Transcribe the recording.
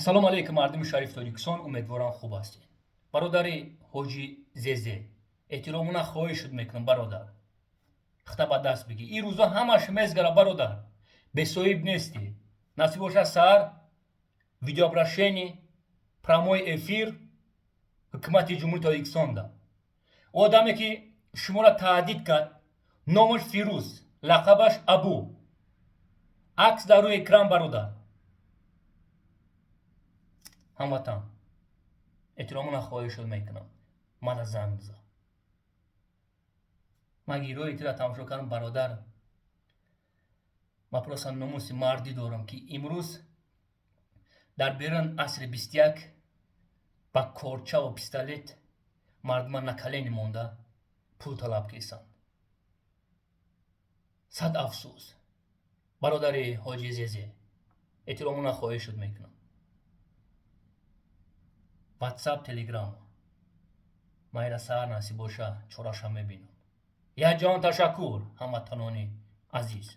Ассалому алайкум, мардуми шарифи Тоҷикистон, умедворам, хуб ҳастед. Бародари ҳоҷи Зезе, эҳтиромона хоҳишут мекунам, бародар, хата ба даст бигир. Ин рӯзо ҳамаш мезгара, бародар, бесоҳиб нестӣ. Насиб бошад, саҳар видеообращение, прямой эфир ҳукумати Ҷумҳурии Тоҷикистонда. Одаме, ки шуморо таҳдид кард, номаш Фирӯз, лақабаш Абу, акс дар рӯи экран. Бародар, ҳамватан, эҳтиромона хоҳишот мекунам, мана занг бизан. Ман гирои тира тамошо кардам, бародар. Ман просто номуси мардӣ дорам, ки имрӯз дар берун асри 21 ба корчаву пистолет мардума на колени монда пул талаб кесанд. Сад афсӯс. Бародари ҳоҷи Зезе, эҳтиромона хоҳишот мекунам, Ватсап, Телеграм. Ман ира саҳар, насиб боша, чораша мебинам. Як ҷаҳон ташаккур, ҳамватанони азиз.